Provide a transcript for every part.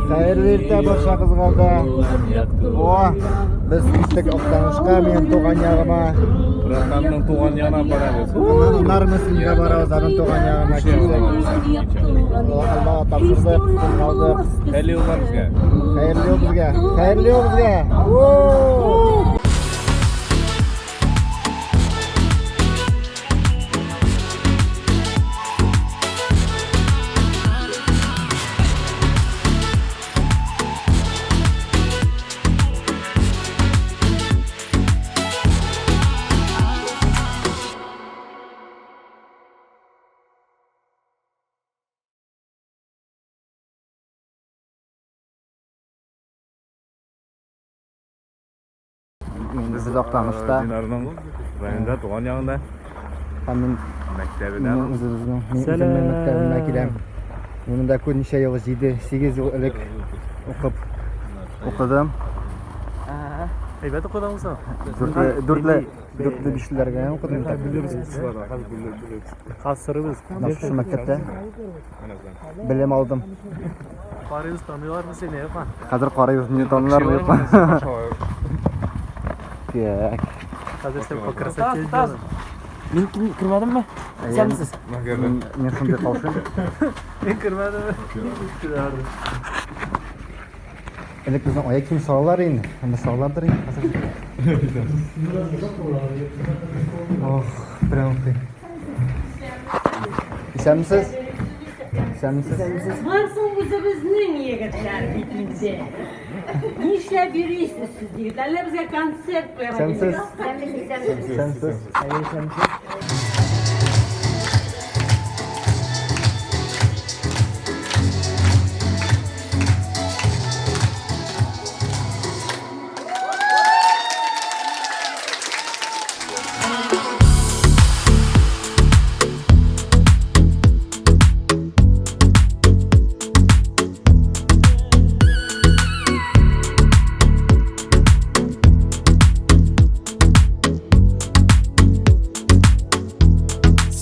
Хәерле иртә барчагызга да. О, без киттек Актанышка, минем туган ягыма. Братанның туган ягына барабыз. Аннары Мөслимгә барабыз, аның туган ягына килсәк. Аллаһ тапшырдык, калдык. Хәерле юллар безгә. Хәерле юл безгә. Хәерле юл безгә. Без Актанышта. Динарның районда, туган ягында. Һәм мин мәктәбенә. Мин үзебезнең, мин үземнең мәктәбемә киләм. Мин монда күп ничә ел, 7-8 ел элек укып укыдым. Әйбәт укыдыңмы соң? Дүртле, дүртле, дүртле бишлеләргә укыдым. Хасырыбыз. Менә шушы мәктәптә белем алдым. Карыйбыз, таныйлармы сине, юкмы? Хәзер карыйбыз, мине таныйлармы, юкмы? Так. Хәзер син по красоте сделаешь. Мин кермәдемме? Исәнмесез. Мин шундый каушыйм. Мин кермәдемме? Элек безнең аяк кием салалар инде. Анда салалардыр инде хәзер. Ох, прям укый. Исәнмесез? Исәнмесез? Барсын үзебезнең егетләр бит инде. Нишләп йөрисез сез, егетләр? Әллә безгә концерт куярга Исәнмесез? килдегез? Исәнмесез? Исәнмесез?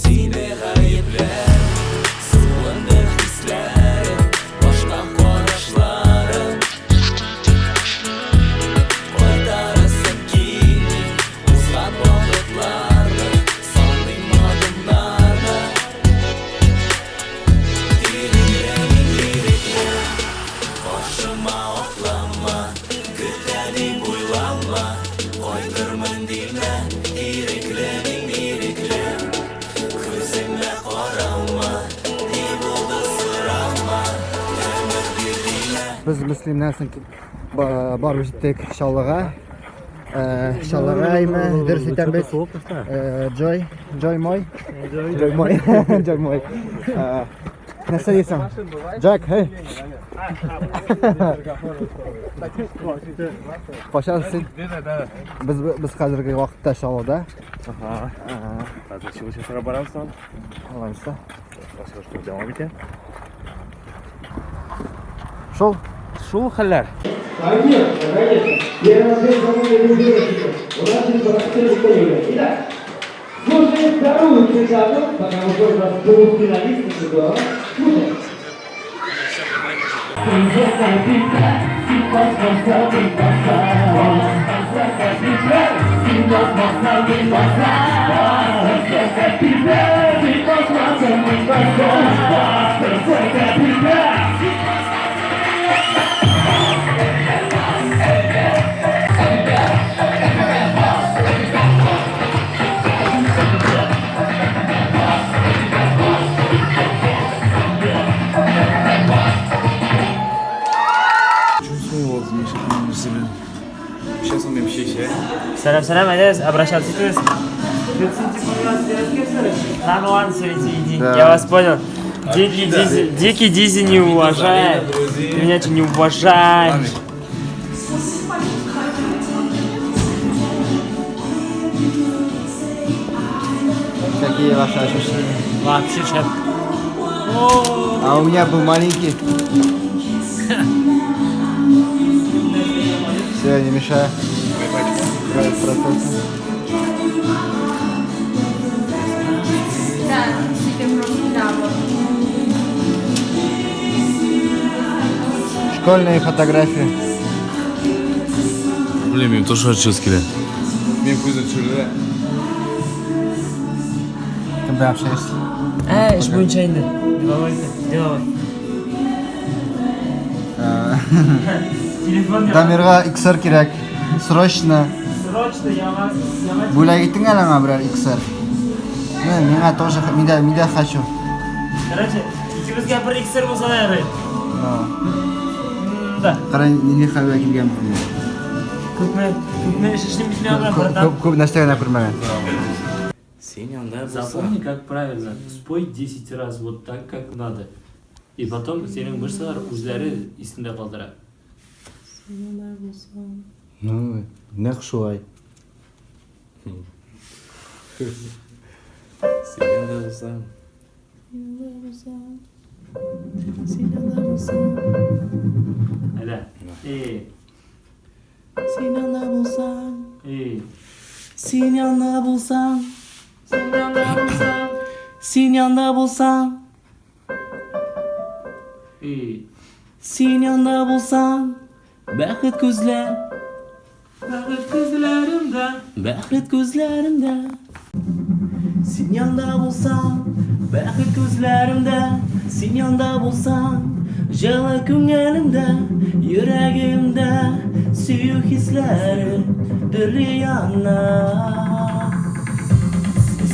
Сине гаепләп, суынды хисләрем, башка карашларым. Кайтарасым килми узган вакытларны, саныйм адымнарны. Ирекле мин, ирекле, каршыма атлама, көтә дип уйлама, кайтырмын димә. Ирекле мин, ирекле, күземә карама, ни булды сорама, өмет бир димә. Без Мөслимнән соң барып җиттек Чаллыга. Чаллыга әйме, дөрес әйтәм бит. Джой, Джой мой. Джой мой. Джой мой. Нәрсә дисең? Джек, хей. Кайчан син? Без хәзерге вакытта Чаллыда. Хәзер чыгыш ясарга барабыз тагын. Алайса. Башка дәвам итә. Шул. Шул хәлләр. Конечно, конечно. Первая дверь за мной. У нас есть 24 июля. Итак, слушаем вторую цитату, пока выходит у нас полуфиналист сезона. Слушаем. Сейчас он вообще Сәлам, сәлам, әйдәгез, обращаться итегез. На нюансы иди, Да. я вас понял. Дикий Дизи, Дикий Дизи не уважает. Ты меня что, не уважаешь? Какие ваши ощущения? Вообще шеф. А у меня был маленький. Все, не мешаю. Процесс. Да, себе просто да, вот. Школьные фотографии. Блин, минем тоже ачасы килә. Мин күзем төшерде. Кем белән общаешься? Ә, эш буенча инде. Деловой, деловой. Телефон Дамирга XR кирәк. Срочно. Срочно яңа, яңа. Бүләк иттең әле аңа берәр XR. Не, миңа тоже, мин дә хочу. Короче, икебезгә бер XR булса да ярый. Да. Кара, нинди хәлгә килгән бу. Күпме, күпме эш эшлим бит мин аңа, братан. Күп, күп нәрсә генә күрмәгән. Син янда булсаң. Запомни, как правильно. Спой 10 раз вот так, как надо. И потом синең мышцалар үзләре исендә калдыра. Ну, нәкъ шулай. Син янда булсаң. Әйдә. И. Син янда булсаң. И. Син янда булсаң. Син янда булсаң. Син янда булсаң. И. Син янда булсаң. Бәхет күзләр. Бәхет күзләремдә. Бәхет күзләремдә. Син янда булсаң, бәхет күзләремдә. Син янда булсаң, җылы күңелемдә, йөрәгемдә сөю хисләре дөрли яна.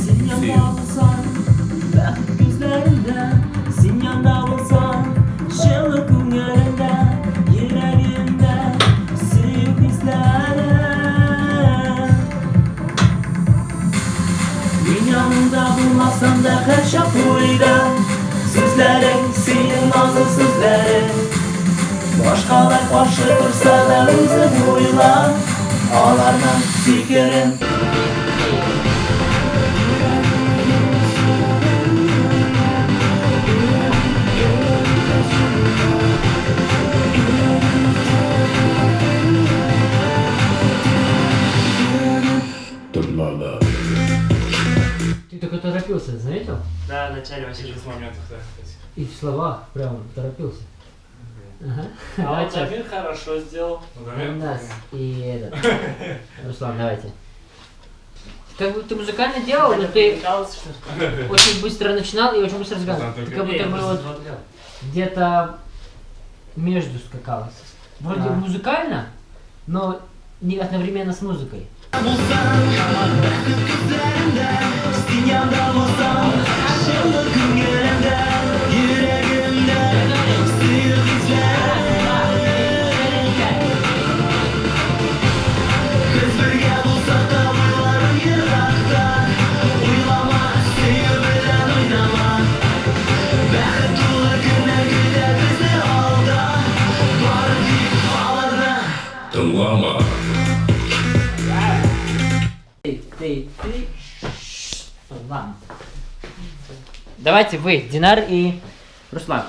Син янда булсаң, бәхет күзләремдә. Син янда булсаң, җылы күңелемдә, йөрәгемдә сөю хисләре. Мин яныңда булмасам да һәрчак уйда сүзләрең, синең назлы сүзләрең. Башкалар каршы торса да үзең уйла аларның фикерен. Ты только торопился, заметил? Да, в начале вообще Без моментов, да. И в словах прям торопился. Ага. А вот Давайте. Дамир хорошо сделал. У нас и этот. Руслан, давайте. Как будто ты музыкально делал, но ты очень быстро начинал и очень быстро разгадывал. Ты как будто бы вот где-то между скакал. Вроде музыкально, но не одновременно с музыкой. Син янда булсаң, җылы күңелемдә, йөрәгемдә сөю хисләре. Без бергә булсак та уйларым еракта. Уйлама, сөю белән уйнама. Бәхет тулы көннәр көтә безне алда. Бары тик аларны Тыңлама. Ты, ты, ты. Ладно. Давайте вы, Динар и Руслан.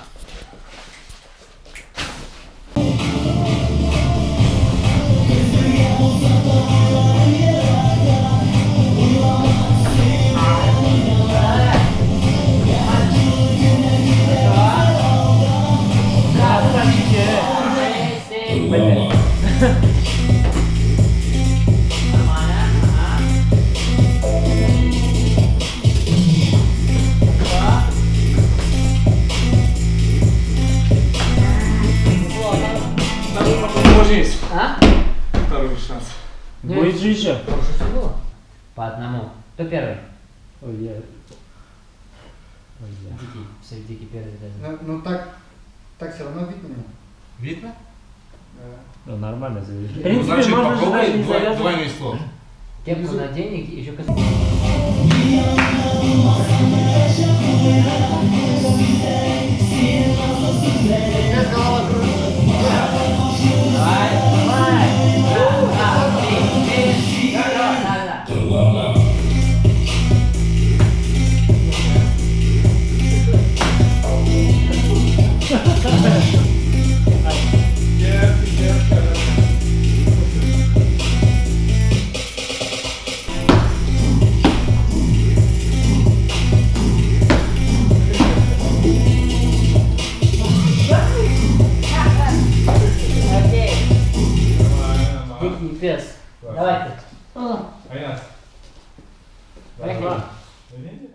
Может, А? второй шанс. Будет же еще. Хорошо всё было. По одному. Кто первый? Ой, я. Ой, я. Дикий. Все, Дикий первый. Да. Ну так все равно видно меня. Видно? Ну, нормально В завели. принципе, Значит, можно же даже попробуй не завязывать. двойной слог. Кепку надень и еще кос... Давай, давай. Раз, два, три, четыре. Да, да. Пипец. Давайте. Айназ. Поехали. Давай.